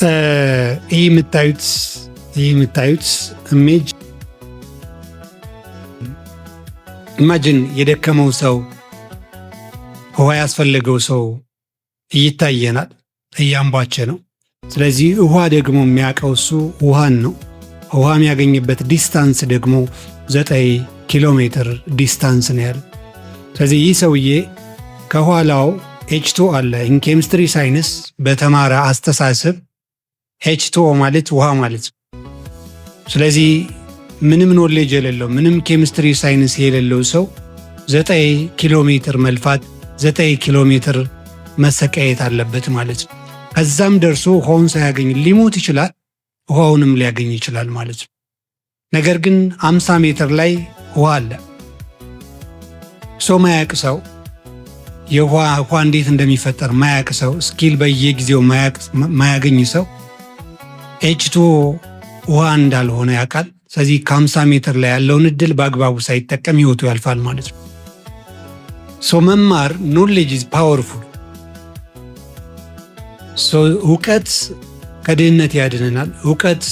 ይህ የምታዩት image፣ imagine የደከመው ሰው፣ ውሃ ያስፈለገው ሰው ይታየናል። እያንቧቸ ነው። ስለዚህ ውሃ ደግሞ የሚያውቀው እሱ ውሃን ነው። ውሃ የሚያገኝበት distance ደግሞ 9 ኪሎ ሜትር distance ነው ያለ። ስለዚህ ይህ ሰውዬ ከኋላው H2O አለ። In chemistry science በተማረ አስተሳሰብ H2O ማለት ውሃ ማለት ነው። ስለዚህ ምንም knowledge የሌለው፣ ምንም chemistry science የሌለው ሰው 9 ኪሎ ሜትር መልፋት፣ 9 ኪሎ ሜትር መሰቃየት አለበት ማለት ነው። ከዛም ደርሶ ውሃውን ሳያገኝ ሊሞት ይችላል፣ ውሃውንም ሊያገኝ ይችላል ማለት ነው። ነገር ግን 50 ሜትር ላይ ውሃ አለ። ሰው ማያቅ ሰው፣ የውሃ ውሃ እንዴት እንደሚፈጠር ማያቅ ሰው፣ skill በየጊዜው ማያገኝ ሰው H2O ውሃ እንዳልሆነ ያውቃል። ስለዚህ ከ50 ሜትር ላይ ያለውን እድል በአግባቡ ሳይጠቀም ህይወቱ ያልፋል ማለት ነው። So መማር፣ knowledge is powerful። እውቀት ከድህነት ያድነናል። እውቀት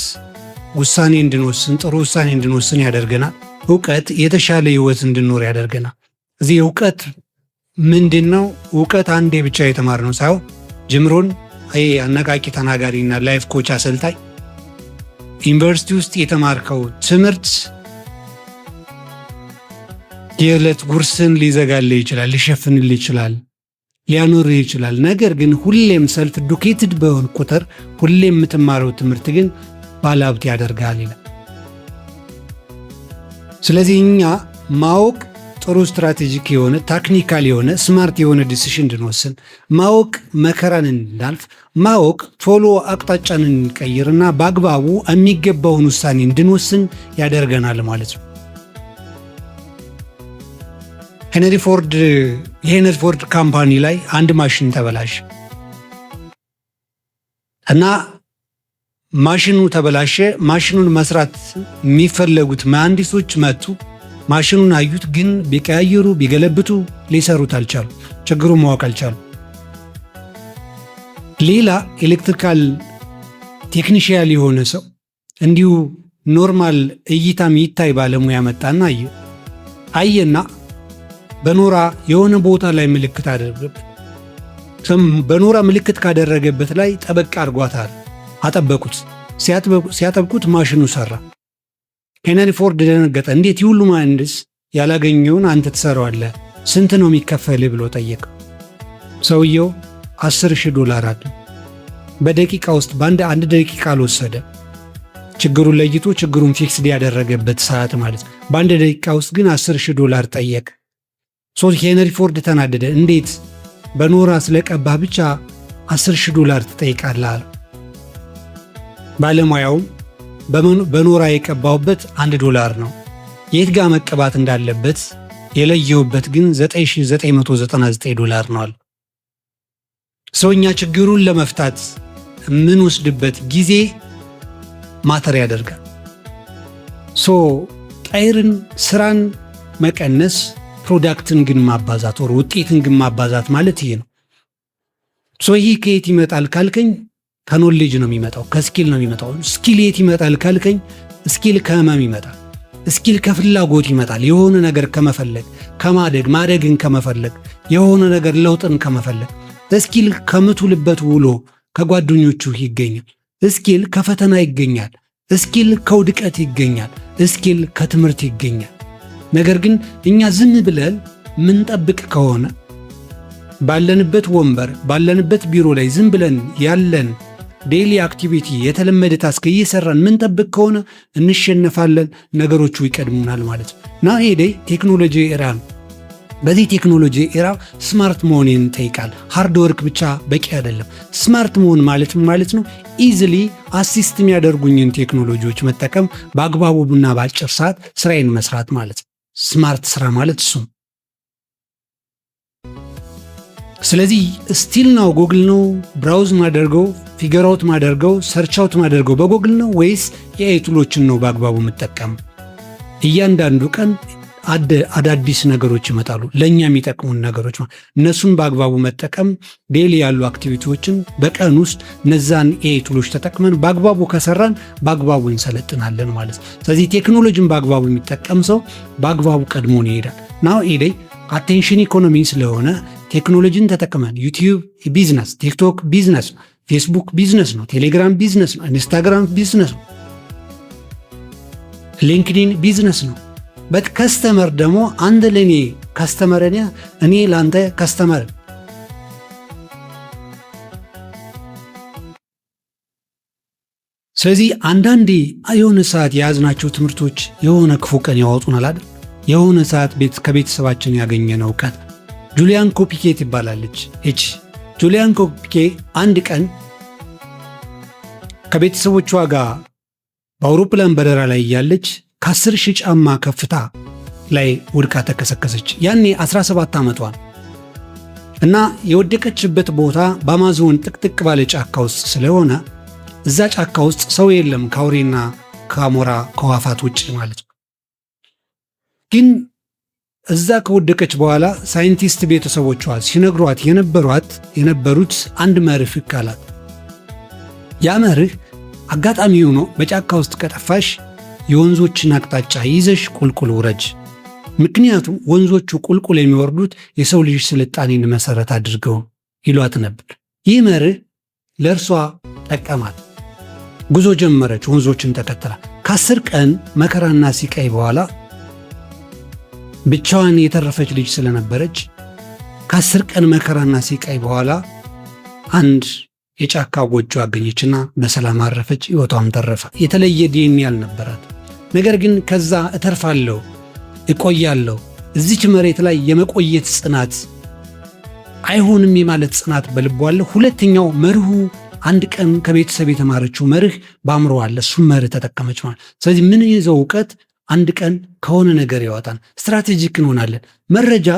ውሳኔ እንድንወስን፣ ጥሩ ውሳኔ እንድንወስን ያደርገናል። እውቀት የተሻለ ህይወት እንድንኖር ያደርገናል። እዚህ እውቀት ምንድን ነው? እውቀት አንዴ ብቻ የተማርነው ሳይሆን ጅምሮን ይሄ አነቃቂ ተናጋሪና life coach አሰልጣኝ፣ ዩኒቨርሲቲ ውስጥ የተማርከው ትምህርት የዕለት ጉርስን ሊዘጋልህ ይችላል፣ ሊሸፍንልህ ይችላል፣ ሊያኖርህ ይችላል። ነገር ግን ሁሌም self educated በሆንክ ቁጥር ሁሌም የምትማረው ትምህርት ግን ባለሀብት ያደርግሃል ይላል። ስለዚህ እኛ ማወቅ ጥሩ strategic የሆነ፣ technical የሆነ፣ smart የሆነ decision እንድንወስን፣ ማወቅ መከራን እንድናልፍ፣ ማወቅ ቶሎ አቅጣጫን እንድንቀይርና በአግባቡ የሚገባውን ውሳኔ እንድንወስን ያደርገናል ማለት ነው። ሄነሪ ፎርድ፣ የሄነሪ ፎርድ company ላይ አንድ ማሽን ተበላሸ እና ማሽኑ ተበላሸ። ማሽኑን መስራት የሚፈለጉት መሐንዲሶች መጡ። ማሽኑን አዩት፣ ግን ቢቀያየሩ ቢገለብጡ ሊሰሩት አልቻሉ። ችግሩን ማወቅ አልቻሉ። ሌላ electrical technician የሆነ ሰው፣ እንዲሁ normal እይታ የሚታይ ባለሙያ መጣና አየ። አየና በኖራ የሆነ ቦታ ላይ ምልክት አደረገበት። በኖራ ምልክት ካደረገበት ላይ ጠበቅ አድርጓታል። አጠበቁት። ሲያጠብቁት ማሽኑ ሰራ። ሄነሪ ፎርድ ደነገጠ። እንዴት ይህ ሁሉ መሐንዲስ ያላገኘውን አንተ ትሰራዋለህ? ስንት ነው የሚከፈልህ ብሎ ጠየቀ። ሰውየው 10,000 ዶላር አለ። በደቂቃ ውስጥ፣ በአንድ አንድ ደቂቃ አልወሰደ። ችግሩን ለይቶ ችግሩን fixed ያደረገበት ሰዓት ማለት ነው። በአንድ ደቂቃ ውስጥ ግን 10,000 ዶላር ጠየቀ። So ሄነሪ ፎርድ ተናደደ። እንዴት በኖራ ስለቀባህ ብቻ 10,000 ዶላር ትጠይቃለህ? ባለሙያውም በኖራ የቀባሁበት 1 ዶላር ነው። የት ጋር መቀባት እንዳለበት የለየሁበት ግን 9999 ዶላር ነው አለ። So እኛ ችግሩን ለመፍታት የምንወስድበት ጊዜ matter ያደርጋል። So ጠይርን ስራን መቀነስ፣ product ን ግን ማባዛት ወር ውጤትን ግን ማባዛት ማለት ይሄ ነው። So ይህ ከየት ይመጣል ካልከኝ ከ knowledge ነው የሚመጣው፣ ከ skill ነው የሚመጣው። Skill የት ይመጣል ካልከኝ skill ከህመም ይመጣል። Skill ከፍላጎት ይመጣል። የሆነ ነገር ከመፈለግ፣ ከማደግ፣ ማደግን ከመፈለግ፣ የሆነ ነገር ለውጥን ከመፈለግ። Skill ከምትውልበት ውሎ፣ ከጓደኞቹ ይገኛል። Skill ከፈተና ይገኛል። Skill ከውድቀት ይገኛል። Skill ከትምህርት ይገኛል። ነገር ግን እኛ ዝም ብለን ምንጠብቅ ከሆነ፣ ባለንበት ወንበር፣ ባለንበት ቢሮ ላይ ዝም ብለን ያለን daily activity፣ የተለመደ task እየሰራን ምንጠብቅ ከሆነ እንሸነፋለን፣ ነገሮቹ ይቀድሙናል ማለት ነው። እና ይሄ technology era ነው። በዚህ technology era smart መሆንን ይጠይቃል። Hard work ብቻ በቂ አይደለም። Smart መሆን ማለት ምን ማለት ነው? Easily assist የሚያደርጉኝን ቴክኖሎጂዎች መጠቀም፣ በአግባቡና በአጭር ሰዓት ስራዬን መስራት ማለት ነው። Smart ስራ ማለት እሱ። ስለዚህ still now ጉግል ነው browse ማደርገው፣ figure out ማደርገው፣ search out ማደርገው በጉግል ነው ወይስ የ AI tool ኦችን ነው በአግባቡ የምጠቀም? እያንዳንዱ ቀን አዳዲስ ነገሮች ይመጣሉ፣ ለእኛ የሚጠቅሙን ነገሮች። እነሱን በአግባቡ መጠቀም፣ daily ያሉ activity ዎችን በቀን ውስጥ እነዛን AI tool ኦች ተጠቅመን በአግባቡ ከሰራን በአግባቡ እንሰለጥናለን ማለት ነው። ስለዚህ ቴክኖሎጂን በአግባቡ የሚጠቀም ሰው በአግባቡ ቀድሞን ይሄዳል። Nowadays attention economy ስለሆነ ቴክኖሎጂን ተጠቅመን YouTube business፣ TikTok business ነው፣ Facebook business ነው፣ Telegram business ነው፣ Instagram business ነው፣ LinkedIn business ነው። But customer ደግሞ አንተ ለእኔ customer፣ እኔ ለአንተ customer። ስለዚህ አንዳንዴ የሆነ ሰዓት የያዝናቸው ትምህርቶች የሆነ ክፉ ቀን ያወጡናል አይደል? የሆነ ሰዓት ከቤተሰባችን ያገኘነው እውቀት። ጁሊያን ኮፒኬ ትባላለች። እች ጁሊያን ኮፒኬ አንድ ቀን ከቤተሰቦቿ ጋር በአውሮፕላን በረራ ላይ እያለች ከ10,000 ጫማ ከፍታ ላይ ወድቃ ተከሰከሰች። ያኔ 17 ዓመቷ እና የወደቀችበት ቦታ በአማዞን ጥቅጥቅ ባለ ጫካ ውስጥ ስለሆነ እዛ ጫካ ውስጥ ሰው የለም ከአውሬና ከአሞራ ከአዕዋፋት ውጭ ማለት ነው። ግን እዛ ከወደቀች በኋላ ሳይንቲስት ቤተሰቦቿ ሲነግሯት የነበሩት አንድ መርህ አላት። ያ መርህ አጋጣሚ ሆኖ በጫካ ውስጥ ከጠፋሽ የወንዞችን አቅጣጫ ይዘሽ ቁልቁል ውረጅ። ምክንያቱም ወንዞቹ ቁልቁል የሚወርዱት የሰው ልጅ ስልጣኔን መሰረት አድርገው ይሏት ነበር። ይህ መርህ ለእርሷ ጠቀማት። ጉዞ ጀመረች፣ ወንዞችን ተከትላ። ከ10 ቀን መከራና ሲቃይ በኋላ፣ ብቻዋን የተረፈች ልጅ ስለነበረች፣ ከ10 ቀን መከራና ሲቃይ በኋላ አንድ የጫካ ጎጆ አገኘችና በሰላም አረፈች። ሕይወቷም ተረፈ። የተለየ ዲኤንኤ አልነበራት። ነገር ግን ከዛ እተርፋለሁ፣ እቆያለሁ፣ እዚች መሬት ላይ የመቆየት ጽናት፣ አይሆንም የማለት ጽናት በልቧ አለ። ሁለተኛው መርሁ አንድ ቀን ከቤተሰብ የተማረችው መርህ በአእምሮ አለ። እሱም መርህ ተጠቀመች ማለት። ስለዚህ ምን ይዘው እውቀት አንድ ቀን ከሆነ ነገር ያወጣን፣ strategic እንሆናለን። መረጃ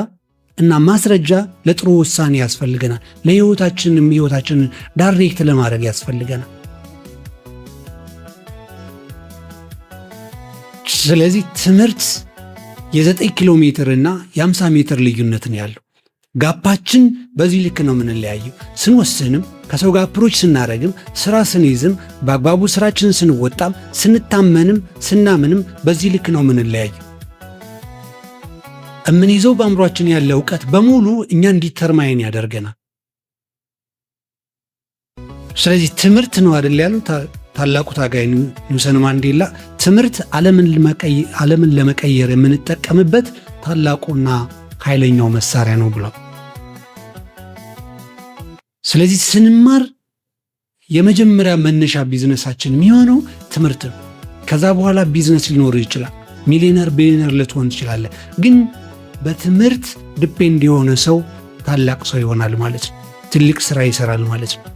እና ማስረጃ ለጥሩ ውሳኔ ያስፈልገናል። ለህይወታችንም ህይወታችንን direct ለማድረግ ያስፈልገናል። ስለዚህ ትምህርት የ9 ኪሎ ሜትር እና የ50 ሜትር ልዩነት ነው ያለው። Gap ኣችን በዚህ ልክ ነው የምንለያየው። ስንወስንም፣ ከሰው ጋር approach ስናደርግም፣ ስራ ስንይዝም፣ በአግባቡ ስራችንን ስንወጣም፣ ስንታመንም ስናምንም በዚህ ልክ ነው የምንለያየው። የምንይዘው በአእምሯችን ያለ እውቀት በሙሉ እኛን determine ያደርገናል። ስለዚህ ትምህርት ነው አይደል ያሉ ታላቁ ታጋይ ኔልሰን ማንዴላ፣ ትምህርት ዓለምን ለመቀየር የምንጠቀምበት ታላቁና ኃይለኛው መሳሪያ ነው ብሏል። ስለዚህ ስንማር የመጀመሪያ መነሻ ቢዝነሳችን የሚሆነው ትምህርት ነው። ከዛ በኋላ ቢዝነስ ሊኖር ይችላል። Millionaire፣ billionaire ልትሆን ትችላለህ። ግን በትምህርት depend የሆነ ሰው ታላቅ ሰው ይሆናል ማለት ነው። ትልቅ ስራ ይሰራል ማለት ነው።